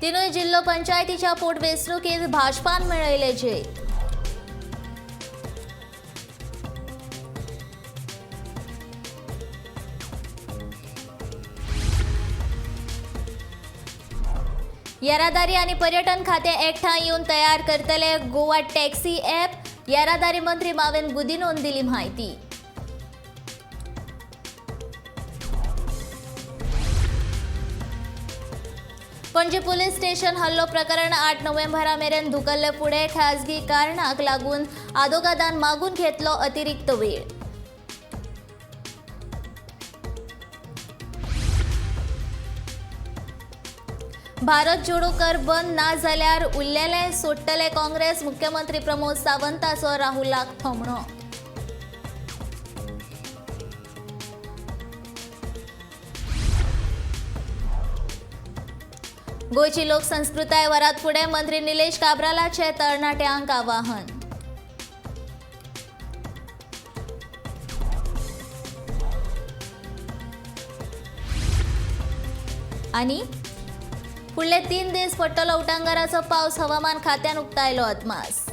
तिनूय जिल्लो पंचायतीच्या पोटवेंचणुकेंत भाजपान मेळयले जैत. येरादारी आनी पर्यटन खातें एकठांय येवन तयार करतले गोवा टॅक्सी ॲप. येरादारी मंत्री मावेन गुदिनोन दिली म्हायती. पणजी पुलीस स्टेशन हल्लो प्रकरण 8 नोव्हेंबरा मेरेन धुकल्ले फुडें खाजगी कारणाक लागून आदोगादान मागून घेतलो अतिरिक्त वेळ. भारत जोडो कर बंद ना जाल्यार उरलेले सोडटले काँग्रेस. मुख्यमंत्री प्रमोद सावंताचो राहुलाक थोमणो. गोंयची लोकसंस्कृताय वरात फुडें मंत्री निलेश काब्रालाचे तरणाट्यांक आवाहन. आनी फुडले 3 दीस पडटलो उटांगाराचो पावस. हवामान खात्यान उक्तायलो अदमास.